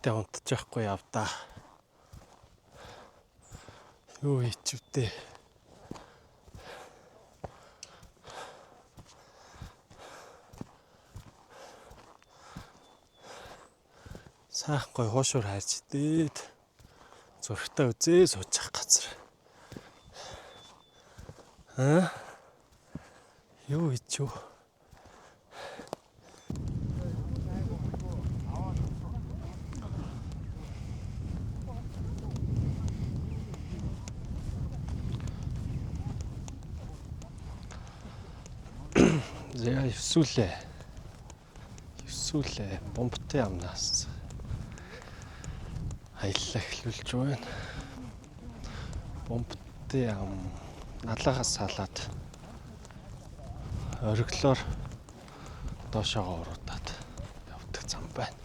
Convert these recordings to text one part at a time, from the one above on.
Гэхдээ унтчихгүй явдаа. Юу хийчихвдээ. Сайхан гоё хуушуур хайрч идээд зургтаа үзээ суучих газар. Аа? Юу хийчихв? За 9-үлээ. 9-үлээ бомбтой амнаас аяллаа эхлүүлж байна. Бомбтой ам налаагаас салаад ориглоор доошоогоо уруудаад явдаг зам байна.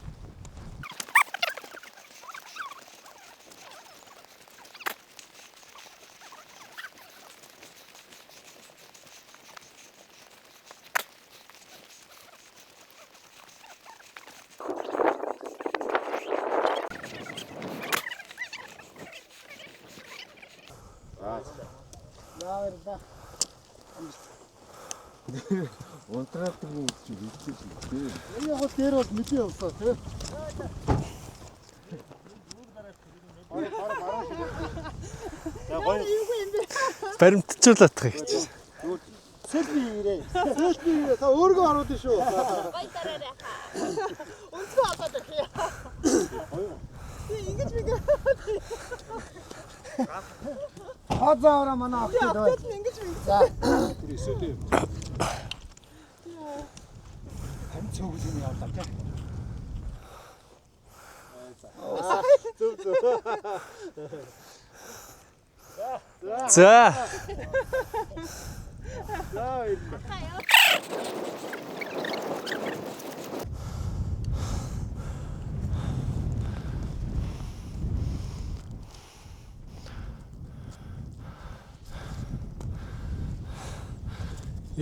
Унтраадаг юм чи хэлчихэж байна. Энэ яг бол дээр бол мэдээ явсан тий. Баримтжуулаад тах гэж. Селфи хийрээ. Селфи хийрээ. Та өөргөө оруулна шүү. Гой дараарай. Өнцгөө олоод ирэх. Би ингэж нэг Хозоороо манай охид бай. автод нь ингэж нэг. За. Хам цөөхөл юм явлаа тий. Зөв зөв. За. За баярлалаа.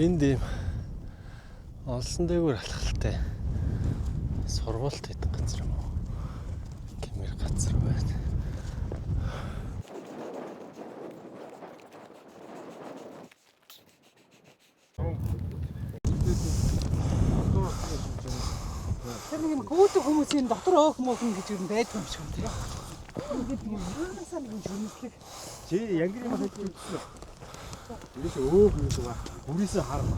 Энд ийм олсон дээгүүр алхалтай сургуульт хийдэг газар юм уу? Гэмээр газар байна. Тэр нэг юм гүйдэг хүмүүсийн дотор өөх мөөх гэж юм байдаг юм шиг юм тий. Ингээд юм хаанасаа нэг юм жирэмслэг. Чи янгир юм хийж үзсэн. Ерөөс өөх юм шиг ба. Бүрээсээ харна.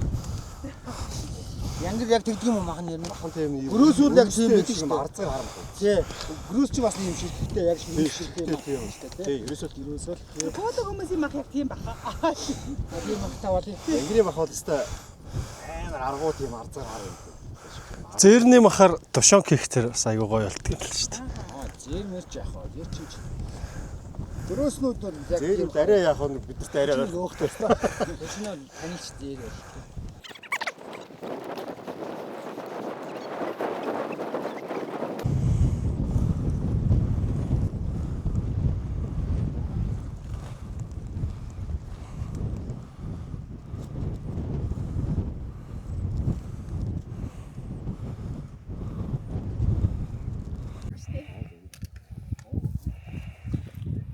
Янгир яг тэгдэг юм уу мах нэр нь? Ахан тийм юм. Гөрөөсүүд яг тийм байдаг шүү дээ. Арцыг харна. Тий. Гөрөөс чи бас нэг юм ширхэгтэй яг шиг ширхэгтэй юм Тийм. шүү дээ. Тий, ерөөсөө ерөөсөө л Гүйдэг хүмүүсийн мах яг тийм баха. Тийм махтай бол янгирийн мах бол өстой амар аргуу тийм арцыг харна. Зээрний махаар тушонк хийх тэр бас айгуу гоё болтго юм л шүү дээ. Аа, зээмэр ч яах вэ? Зэр чи. Гөрөөснүүд бол яг Зээр юм арай яах вэ? Бидэрт арай тийм өөхтэй. Тэр нь танилч зээр байл.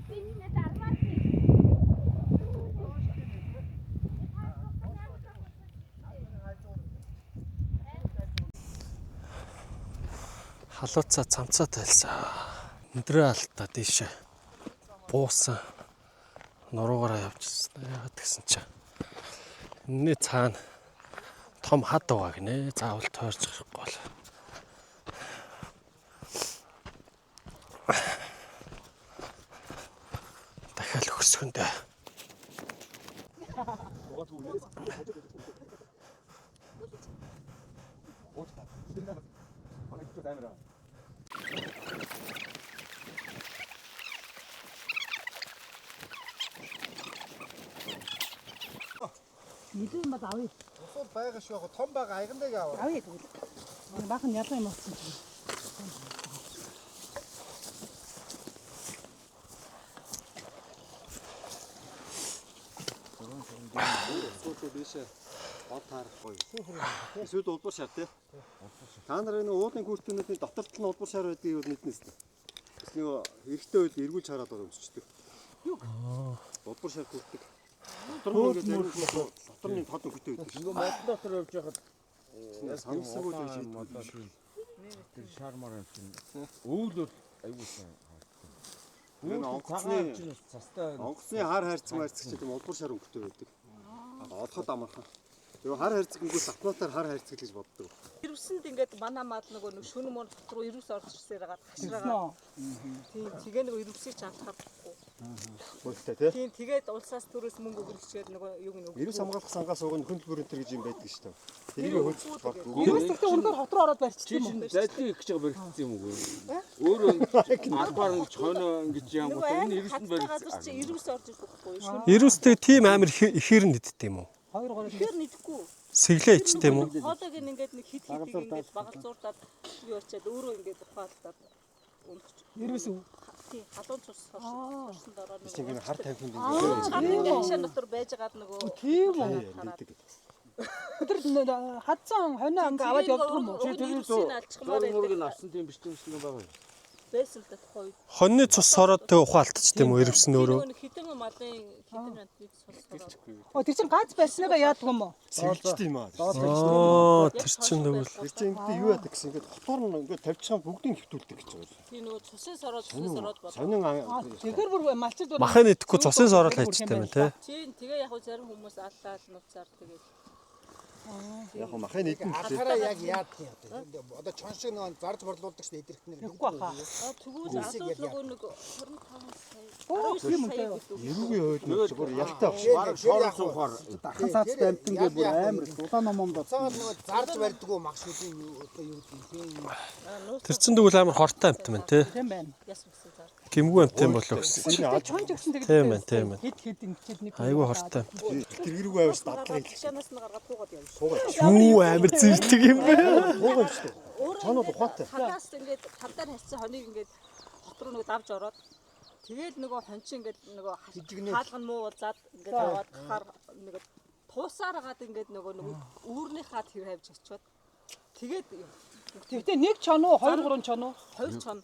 Би нэ дармаар тий. Халууцаа цамцаа тайлсан. Өндрөө алдаа дээшээ буусан нуруугаараа явчихсан. Яагаад гэсэн чинь энэний цаана том хад байгаа гинэ. Заавал тойрч гарахгүй бол. Дахиад өксгөндөө. Илүү юм бол авъя. Усууд байгаа шүү. Яг том байгаа аягандайг аваа. Авъя тэгвэл. Баахан ялан юм болсон чинь. Сүүлд дээшээ од таарахгүй. Эсвэл улбар шар тий. Та нар энэ уулын күртүүнүүдийн дотор тал нь улбар шар байдгийг юу мэднэ үстэй. Нөгөө эрэгтэй үед эргүүлж хараад байгаа өмсчдөг. Улбар шар хүрдэг. Дотор нь ингээд зарим хүмүүс дотор нь тод өнгөтэй байдаг шүү. Нөгөө модон дотор явж байхад Сансаггүй л шийддэг. Тэр шар мар юм чинь. Өвөл бол айгүй сайн. Энэ Онгоцны цастай онгоцны хар хайрцаг марцаг ч гэдэг улбар шар өнгөтэй байдаг. Олоход амархан. Тэгээ хар хайрцаг өнгөөс автоматар хар хайрцаг л гэж боддог. Ирвсэнд ингээд манай мал нөгөө нэг шүн мөн хот руу ирвс орж ирсээр гаад хашраагаа. Тийм тэгээ нөгөө ирвсийг ч алдахаар болохгүй. Мөлтэй тий. Тийм тэгээд улсаас төрөөс мөнгө өгөх нөгөө юг нь өгдөг. Ирвс хамгаалах сангаас уг нь нөхөн төлбөр энэ төр гэж юм байдаг шүү дээ. Тэрийг хөөцөж болдгоо. Ерөөс гэхдээ үнэхээр хот руу ороод барьчихсан Чи юм уу? чинь зайдлын их гэж байгаа баригдсан юм уу? Өөрөө албаар ингэж хойноо ингэж яам Нөгөө гоо энэ амар ирсэн хаттай газар чи баригдсан. ирвс орж ирэх байхгүй юу? Шүн Ирүүстэй тийм амар ихээр нэгддэг юм уу? 2 3 ихээр нэдэхгүй. Сэглээ ичтэй юм уу? Хоолойг нь ингээд нэг хит хитийг ингээд багалзуурдаад юу очиад өөрөө ингээд ухаалтаад унтчих. Ирвэс үү? Тийм халуун цус хорсон дараа Чи нөгөө ингэ хар тавхинд хар ингээд хашаа дотор байж байгаад нөгөө Тийм үү? ингэ гэдэг. Тэр хадсан хонио ингээ аваад явдаг юм уу? Чи тэр ирвсийг алчмаар зураг мурыг нь байдаг. авсан тийм биш тийм шиг юм байгаа юу? Байсан л да тухайн үед. Хоньны цус сороод тэг ухаан алдчихд юм уу ирвсэн Тийм өөрөө? нөгөө нэг хитэн малын хитэн амтны цус сороод. Оо тэр чинь гац барьсныгаа яадаг юм уу? Сэргэлжтэй юм аа. Аа, тэр чинь тэгвэл Тэр чинь ингэ юу яадаг гэсэн ингэ хотоор нь ингэ тавьчихсан бүгдийг хэвтүүлдэг гэж байгаа. Тийм нөгөө цусын сороод цусын сороод болоо. Сонин Аа тэгэхээр бүр малчид бүр махын идэхгүй цусын сороод хайчтай юм те. Тийм тэгээ яг хөө зарим хүмүүс аллаал нуцаар тэгээд яг махын идэн гэдэг. Алхаараа яг яадаг юм одоо. Одоо чон шиг нөгөө зарж борлуулдаг шин эдэрхтнэр. Тэгэхгүй хаа. Аа тэгвэл алуул нөгөө нэг 25 сая Оо тийм үү те. Эрүүгийн хойд нь бүр ялтай багш. Бараг шорон суухаар Дахан цаацтай амтан гээ бүр амар дулаан номонд Цаагаад нөгөө зарж барьдгүй мах шүдийн юу одоо юу гэдэг юм тийм. Тэр чинь тэгвэл амар хортой амт байна те. Тийм байна. Яс үсэн зар. Гимгүү амт юм болов гэсэн. Энэ Чон ч гэсэн тэгээд Тийм байна, тийм байна. Хэд хэд ингэчээд нэг Айгүй хортой амт. Тэр эрүүг аваас дадлага хэлэх. Шанаас нь гаргаад туугаад явна. Юу амар зэрлэг юм бэ? Туугаа юм шүү дээ. Өөрөө Чонод ингээд ухаантай. Талаас ингээд тал дээр харьцсан хоныг ингээд хот руу нөгөө давж ороод тэгэл нөгөө хон чинь ингээд нөгөө хаалган муу уулзаад ингээд аваад гахаар нөгөө туусаар гаад ингээд нөгөө нөгөө үүрнийхаа тэр хавж очиод тэгээд Тэгтээ нэг чон уу, 2 3 чон уу? хоёр чон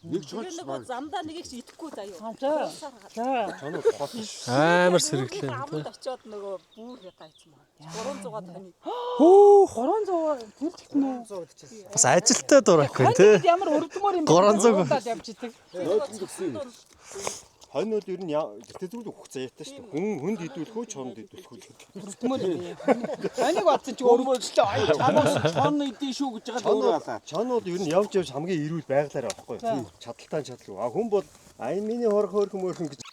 нэг тэгээ чонч нөгөө замдаа нэгийг чи идэхгүй заяа. Аа за. Туусаар гаад. За. Чонод ухаантай шүү. Амар сэргэлээ Амд те. очиод нөгөө бүүр гайцсан байна. 300 тоныг. Хөө 300 тэр ч гэнэ үү? Бас ажилттай дурак байна те. Хоньд ямар өрдмөр юм бэ? 300. Уудаад явж идэг. Хонь бол ер нь гэртээ зүйл өгөх заяатай шүү дээ. Хүн хүнд идүүлэх үү, чонд идүүлэх үү гэдэг. Өрдмөр юм. Хониг бодсон чи өрдөлтөө. Ай Чамаас чон идэв шүү гэж байгаа л өөрөө алаа. Чон бол ер нь явж явж хамгийн эрүүл байглаараа байхгүй юу? Чадaltaан чадalгүй. А хүн бол а энэ миний хорох хөөрхөн мөөрхөн гэж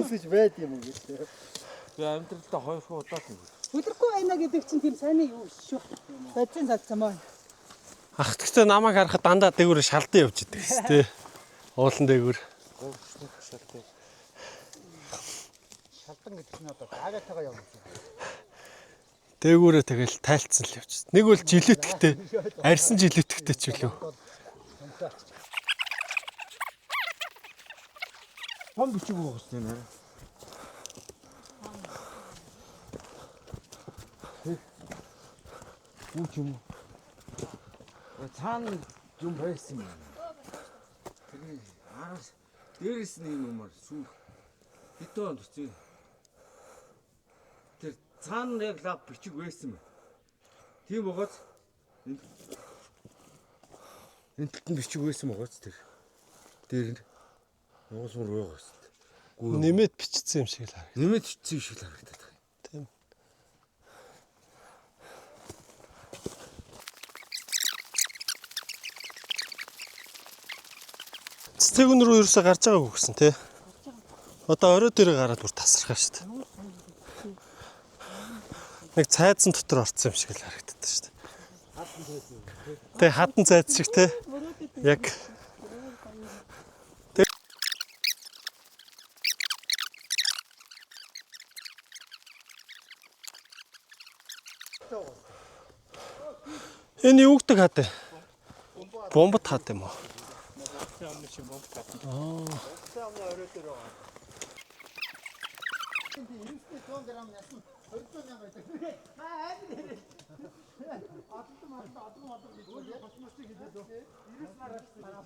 гэж байд юм уу гэж. Би амьдралдаа хоёр хүн удаа л нэг. Өдөргүй байна гэдэг чинь тийм сайн юу биш шүү. Бодсон цацсан маа. Ах тэгтээ намайг харахад дандаа дээгүүр шалдан явж идэг гэсэн те. Уулан дээгүүр. Шалдан гэдэг нь одоо гаагатайгаа явна. Дээгүүрээ тэгэл тайлцсан л явж. Нэг бол жилүүтгэхтэй, арьсан жилүүтгэхтэй ч үлээ. Том бичиг өгөх хэрэгтэй нэр. Үу ч юм уу. Цаана юм байсан юм. Тэр араас дээрээс нь юм юмар сүүх. Хэдэн онд үгүй. Тэр цаана яг лав бичиг байсан юм. Тийм богоц. Энэ талд нь бичиг байсан богоц тэр. Дээр нь Монгол мөр байгаа байсан. Нэмээд бичсэн юм шиг л харагдав. Нэмээд бичсэн юм шиг л харагдаад байгаа. Тийм. Цэцэгүн рүү ерөөсөө гарч байгаагүй гэсэн тий. Одоо орой дээр гараад бүр тасархаа шүү дээ. Нэг цайзан дотор орсон юм шиг л харагддаг шүү дээ. Тэ хадан цайз шиг тий. Яг Энэ юу гэдэг хат вэ? Бомбот хат юм уу? Амны орой дээр байгаа. 900 г ясан 200 мянга байдаг. Аа айн нэрээ. Одон модон одон модон гэж космосыг хэлээ дөө. 99 нараа.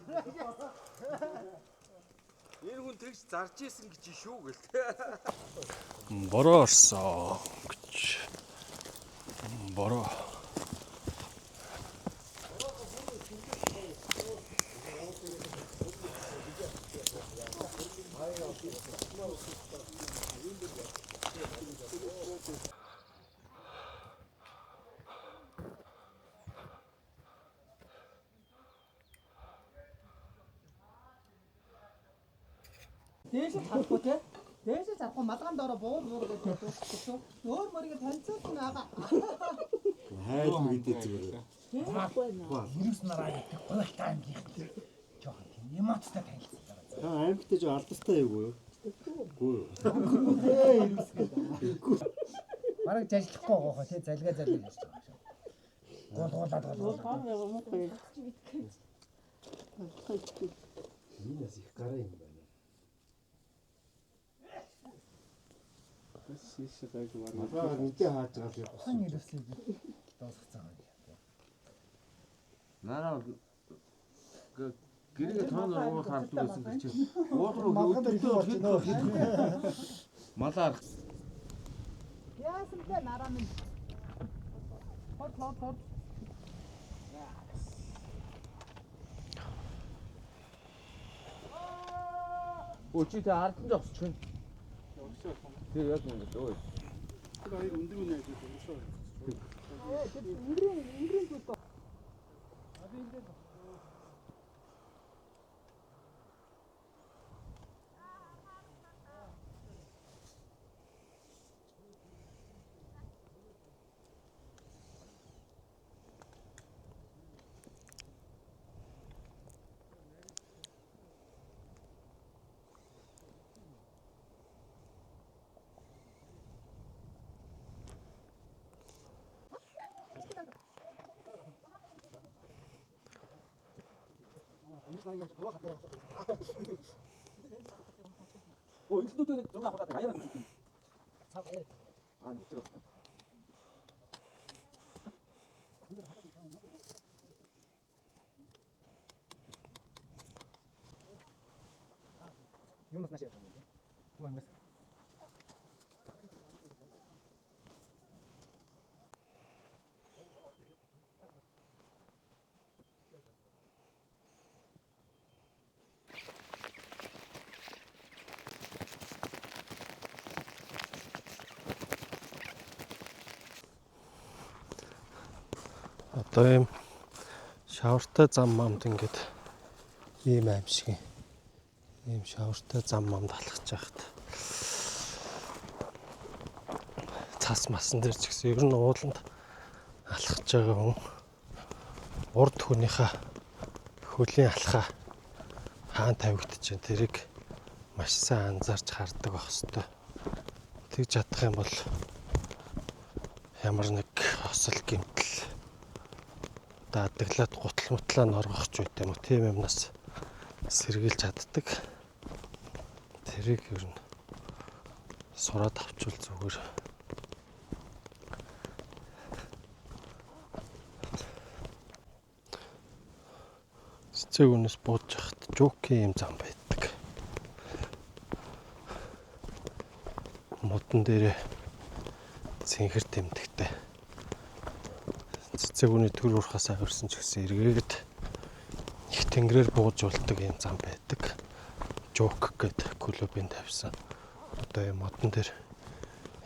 Энэ хүн тэгж зарж исэн гэж шүү гэлтэй. Бороо орсон гэж. Бороо. Дээшээ зарахгүй те. Дээшээ зарахгүй малгайн доороо буур буур гэж дуусчихсан. Өөр мөрийг танилцуулсан байгаа. Хайл мэдээ зүгээр. Ерөөс нараа гэдэг гуналтай аймгийнх жоохон тийм эмоцтой танилцсан байгаа. Та аймагтай жоо алдартай юу юу? Үгүй юу. Бараг ажиллахгүй байгаа хаа тий залгаа залгаа гэж байгаа юм шиг. Гулгуулаад гулгуулаад. Энэ бас их гараа юм байна. Малгайгаар мэдээ хааж байгаа л Хан ерөөсөө дуусгацсан юм. Нараа гэрээ тоон ургуул харддаг байсан гэж чинь. Уул руу Малгай дээр их болж байна. Малаар Яасан бэ нараа минь. Хот хот хот. Өө чи тэ ардан зогсчих юм. Тэр яг ингэ өө. Тэр аяг өндөр үнэ ажил өмсөө. Юм бас наашаа явах юм. Юу юм бэ? Одоо ийм шавартай зам мамд ингээд ийм аим шиг ийм шавартай зам мамд алхаж байхад цас масан дээр ч гэсэн ер нь ууланд алхаж байгаа хүн урд хүнийхээ хөлийн алхаа хаан тавигдаж чинь тэрийг маш сайн анзаарч хардаг байх хэвээр. Тэгж чадах юм бол ямар нэг осол гэмтэл даадаглаад гутал мутлаа норгох ч үгүй юм уу тийм юмнаас сэргийлж чаддаг. Тэрийг ер нь сураад авчвал зүгээр. Цэцэг үнэс бууж яхад жуки юм зам байдаг. Модон дээрээ цэнхэр тэмдэгтэй. Цэцэг үний төр урахаас авирсан ч гэсэн эргээгээд их тэнгэрээр бууж болдог юм зам байдаг. Жук гэдэг клубын тавьсан. Одоо юм модон дээр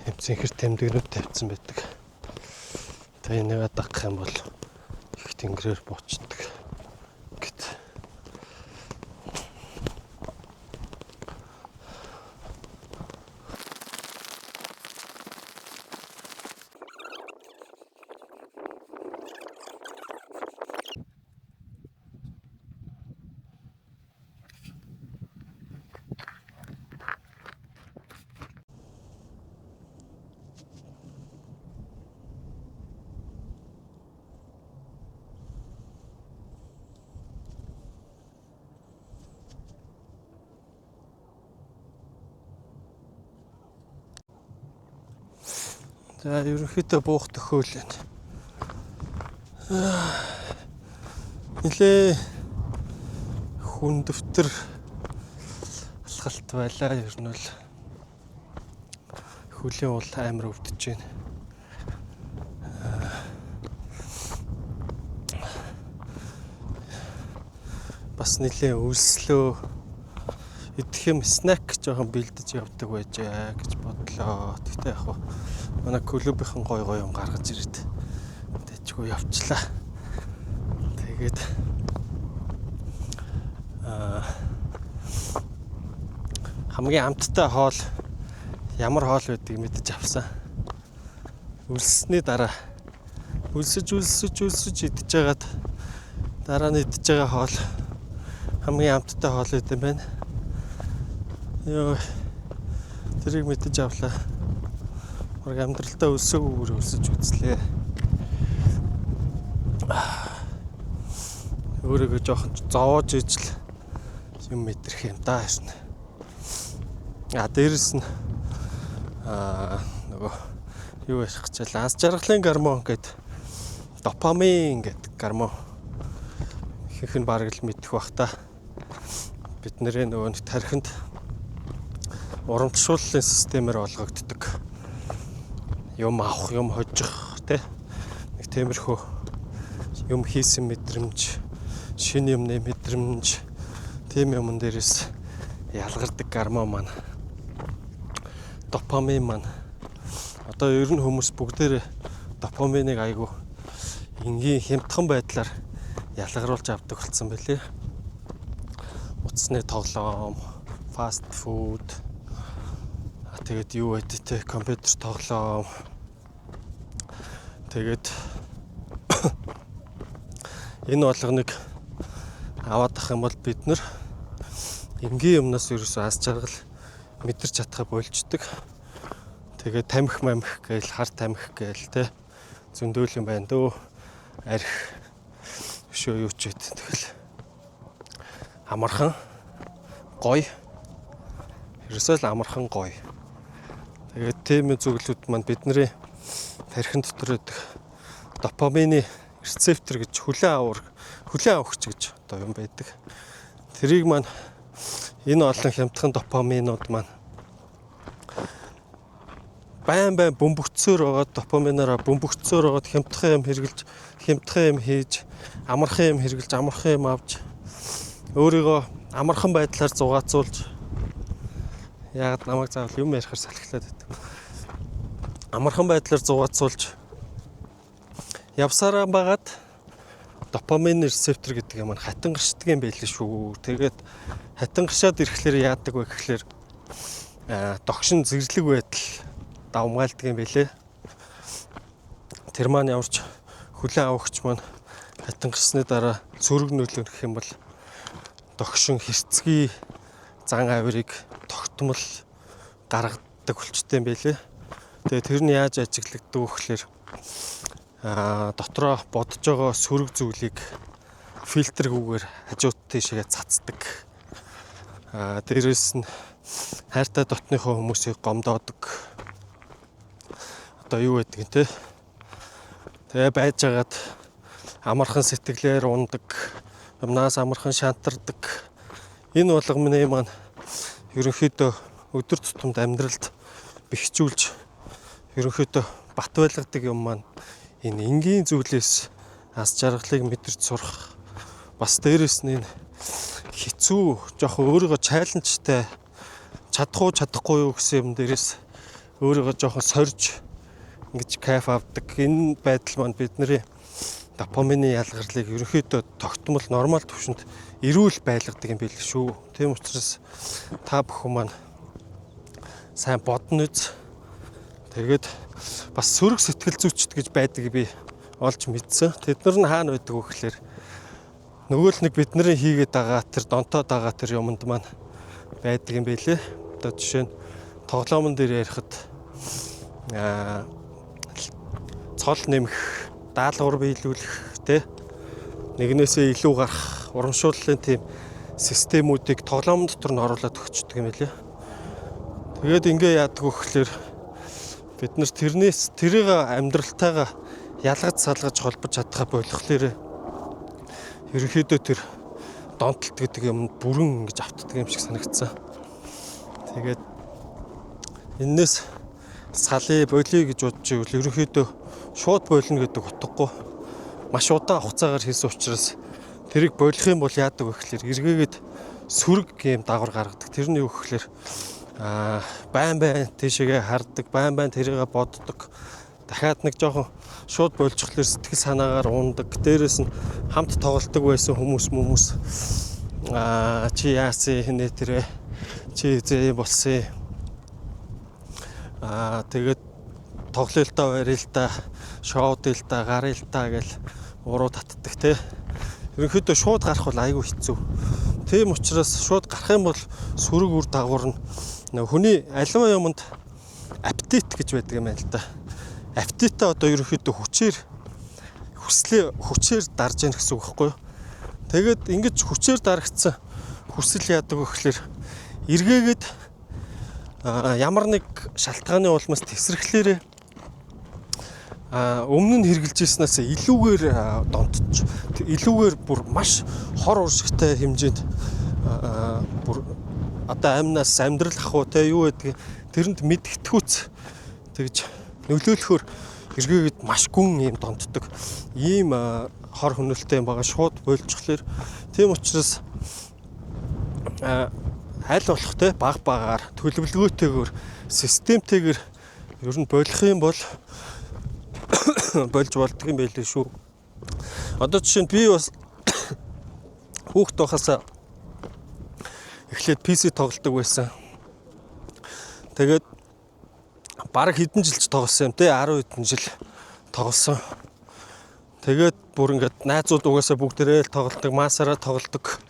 юм цэнхэр тэмдэгнүүд тавьсан байдаг. Тэгээ энийгээ дагах юм бол их тэнгэрээр буучдаг гэт. За ерөнхийдөө буух төхөөл байна. Нилээ хүндөвтөр алхалт байлаа ер нь бол хөлийн уул амар өвдөж байна. Бас нилээ өлслөө идэх юм снэк жоохон бэлдэж явдаг байжээ гэж бодлоо. Гэхдээ яг хуу манай клубийнхан гой гой юм гаргаж ирээд тэжгүй явчлаа. Тэгээд хамгийн амттай хоол ямар хоол байдгийг мэдэж авсан. Өлссөний дараа өлсөж өлсөж өлсөж идэж байгаад дараа нь идэж байгаа хоол хамгийн амттай хоол байт юм байна. Йоо, тэрийг мэдэж авлаа. Бараг амьдралдаа өлсөөгүйгээр өлсөж үзлээ. Өөрийгөө жоохон зовоож ижил юм мэдрэх юм даа шнэ. А дээрэс нь нөгөө юу ярих гэж л аз жаргалын гормон гэдэг допамин гэдэг гормон ихэнх нь бараг л мэдэх бах та. Бид нэрээ нөгөө нэг тархинд урамшууллын системээр олгогддог. Юм авах, юм хожих тэ нэг тиймэрхүү юм хийсэн мэдрэмж, шинэ юмны мэдрэмж тийм юмн дээрээс ялгардаг гормон маань допамин маань одоо ер нь хүмүүс бүгдээрээ допаминыг айгүй энгийн хямдхан байдлаар ялгаруулж авдаг болсон байлээ. Утасны тоглоом, фаст фуд, тэгээд юу байдаг те, компьютер тоглоом. Тэгээд энэ болгоныг аваад ах юм бол бид нар энгийн юмнаас ерөөсөө аз жаргал мэдэрч чадхаа болждаг. Тэгээд тамхи мамх гээл, хар тамхи гээл те зөндөөл юм байна дөө. Арх өшөө юу ч байт. Тэгэл амархан гоё. Ерөөсөө л амархан гоё. Тэгээд тийм зүйлүүд маань бидний тархин дотор байдаг допамины рецептор гэж хүлээн авахч гэж одоо юм байдаг. Тэрийг маань энэ олон хямдхан допаминууд маань байн бөмбөгцөөр байгаа допаминаараа бөмбөгцөөр байгаад хямдхан юм хэрглэж, хямдхан юм хийж, амархан юм хэрглэж, амархан юм авч өөрийгөө амархан байдлаар зугаацуулж яагаад намайг заавал юм ярихаар салхилаад байдаг. Амархан байдлаар зугаацуулж явсараа байгаад допамин рецептор гэдэг юм хатан гаршдаг юм байл шүү. Тэгээд хатан гаршаад ирэхлээр яадаг вэ гэхлээр догшин зэрлэг байдал давмгаалдаг юм байлээ. Тэр маань ямарч хүлээн авахч маань хатан гарсны дараа сөрөг нөлөө гэх юм бол догшин хэрцгий зан авирыг тогтмол гаргадаг хүчтэй юм байлээ. Тэгээ тэр нь яаж ажиглагддаг вэ гэхлээр дотроо бодож байгаа сөрөг зүйлийг фильтргүйгээр хажууд тийшээ цацдаг. Дээрээс нь хайртай дотныхоо хүмүүсийг гомдоодог. Одоо юу байдаг юм те? Тэгээ байжгаад амархан сэтгэлээр ундаг, юмнаас амархан шантардаг. Энэ болгоны маань ерөнхийдөө өдөр тутамд амьдралд бэхжүүлж ерөнхийдөө бат байлгадаг юм маань энэ энгийн зүйлээс аз жаргалыг мэдэрч сурах. Бас дээрэс нь энэ хэцүү жоохон өөрийгөө чаленжтай чадах уу чадахгүй юу гэсэн юм дээрээс өөрийгөө жоохон сорж ингэж кайф авдаг. Энэ байдал маань бидний допамины ялгарлыг ерөнхийдөө тогтмол нормал түвшинд эрүүл байлгадаг юм билээ шүү. Тийм учраас та бүхэн маань сайн бодно үз. Тэгээд бас сөрөг сэтгэл зүйчд гэж байдаг би олж мэдсэн. Тэд нар нь хаана байдаг вэ гэхлээр нөгөө л нэг бидний хийгээд байгаа тэр донтоод байгаа тэр юмд маань байдаг юм билээ. Одоо жишээ нь тоглоомн дээр ярихад цол нэмэх, даалгавар биелүүлэх, тэ нэгнээсээ илүү гарах урамшууллын тийм системүүдийг тоглоом дотор нь оруулаад өгчдөг юм билээ. Тэгээд ингээ яадаг вэ гэхлээр Бид нар тэрнээс тэрийг амьдралтайгаа ялгаж салгаж холбож чадхаа болохлээр ерөнхийдөө тэр донтолт гэдэг юм бүрэн ингэж автдаг юм шиг санагдсан. Тэгээд энээс салъя болиё гэж бодож ивэл ерөнхийдөө шууд болно гэдэг утгагүй маш удаан хугацаагаар хийсэн учраас тэрийг болох юм бол яадаг вэ гэхлээр эргээгээд сөрөг гэм дагавар гаргадаг. Тэр нь юу гэхлээр байн байн тийшээгээ хардаг, байн байн тэрийгэ боддог. Дахиад нэг жоохон шууд болчихлоор сэтгэл санаагаар ундаг. Дээрээс нь хамт тоглолдог байсан хүмүүс чи яасан хинэ тэрэ чи зээ болсон. Тэгээд тоглоё л та, барья л та, шоудъя л та, гаръя л та гэл уруу татдаг те. Ерөнхийдөө шууд гарах бол айгүй хэцүү. Тийм учраас шууд гарах юм бол сөрөг үр дагавар нь хүний аливаа юмд аппетит гэж байдаг юм байна л да. Аппетитээ одоо ерөнхийдөө хүчээр хүслээ хүчээр дарж яах гэсэн үг байхгүй юу? Тэгээд ингэж хүчээр дарагдсан хүсэл яадаг вэ гэхлээр эргээгээд ямар нэг шалтгааны улмаас тесрэхлээрээ өмнө нь хэрглэж ирснээс илүүгээр донтож илүүгээр бүр маш хор уршигтай хэмжээнд бүр одоо амнаас амьдрал ах уу те юу гэдгийг тэрэнд мэдгэдэггүйц тэгж нөлөөлөхөөр эргээгээд маш гүн юм донтдог ийм хор хөнөөлтэй юм байгаа шууд болчихлоор. Тийм учраас аль болох те баг багаар төлөвлөгөөтэйгээр системтэйгээр ер нь болох юм бол болж болдго юм байлээ шүү. Одоо жишээ нь би бас хүүхд байхасаа эхлээд PC тоглодог байсан. Тэгээд бараг хэдэн жилч тоглосон юм те 10 хэдэн жил тоглосон. Тэгээд бүр ингээд найзууд угаасаа бүгдээрээ л тоглодог, маасаараа тоглодог.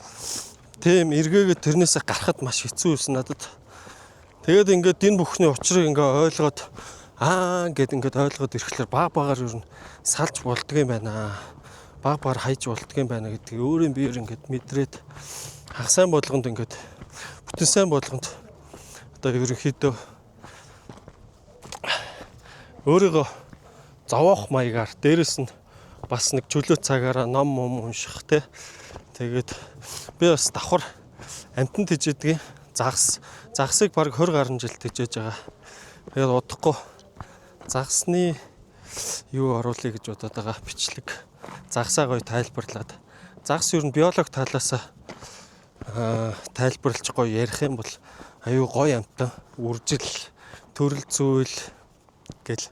Тийм эргээгээд тэрнээсээ гарахад маш хэцүү байсан надад. Тэгээд ингээд энэ бүхний учрыг ингээ ойлгоод гэд ингээд ойлгоод ирэхлээр баг багаар ер нь салж болдго юм байна. Баг багаар хайж болдго юм байна гэдгийг өөрийн биеэр ингээд мэдрээд хагас сайн болгонд ингээд бүтэн сайн болгонд одоо ерөнхийдөө өөрийгөө зовоох маягаар дээрэс нь бас нэг чөлөө цагаараа ном ум унших те. Тэгээд би бас давхар амтан тэжээдгийн загсыг бараг 20 гаруй жил тэжээж байгаа. Тэгээд удахгүй загсны юу оруулъя гэж бодоод байгаа бичлэг. Загсаа гоё тайлбарлаад. Загс ер нь биолог талаас тайлбарлаж гоё ярих юм бол аюу гоё амтан, үржил, төрөл зүйл гэл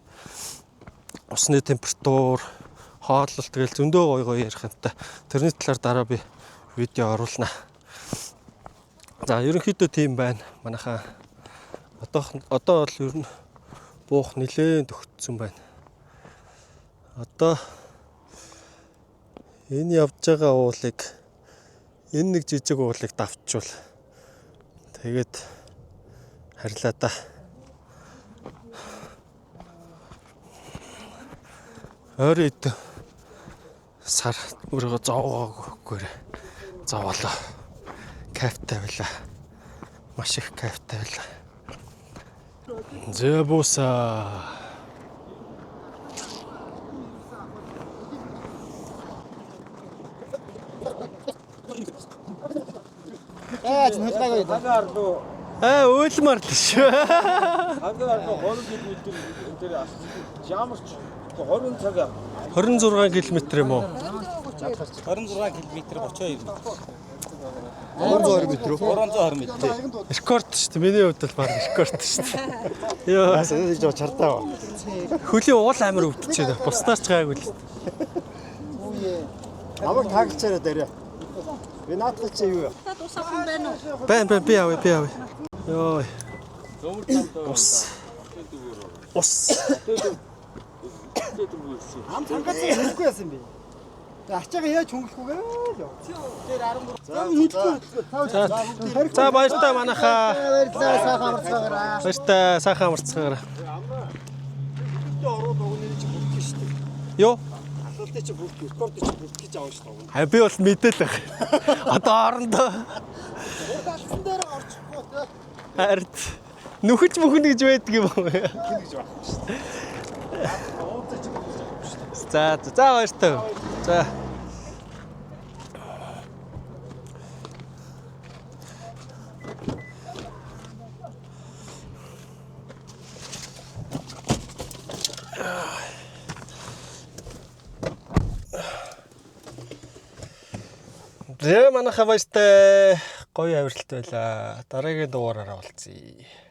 усны температур, хооллолт гэл зөндөө гоё гоё ярих юмтай. Тэрний талаар дараа би видео оруулна. За ерөнхийдөө тийм байна. Манайхаа одоо бол ер нь буух нилээн төгтсөн байна. Одоо энэ явж байгаа уулыг энэ нэг жижиг уулыг давчвал тэгээд харилаа да. Ойрын ид сар өөрийгөө зовоогүйгээр зовоолоо. Кайфтай байлаа. Маш их кайфтай байлаа. Зэбуса. Уйлмаар л шүү. Хангаар арлуу 20 км энэ дээр ямар ч 20 цаг 26 км юм уу? 26 км 32 м. 320 метр үү? 320 м. Рекорд шүү дээ. Миний хувьд бол баг рекорд шүү дээ. Йоо, Энэ жоо чардаа. хөлийн уул амир өвдөж байна. Бусдаар ч гайгүй л. Намайг таагалчаарай дараа. Би наадах чи юу вэ? Та тус авах юм байна уу? Байн байн би авъя, би авъя. Йоо. Ус. Ус. Ам цангацсан хөнгөхгүй яасан бэ? Ачаагаа яаж хөнгөлөхүүгээ л яа. За баяртай манайхаа. Баярлалаа сайхан амарцгаараа. Баяртай сайхан амарцгаараа. Хэдэн ороод уг нэр чи бүртгэж шүү дээ. Юу? Асуултыг чи бүртгэж, рекордыг чи бүртгэж авах шүү дээ. А би бол мэдээлэх. Одоо орондоо Урдалсан дээр орчихгүй те. хард Нүхэж мөхнө гэж байдаг юм уу? Нүхнэ гэж байхгүй шүү дээ. Ууцаа чи нүхэж байхгүй шүү дээ. За за баяртай. За. Тэгээ манайхаа баяртай гоё авиралт байлаа. Дараагийн дугаараараа уулзъя.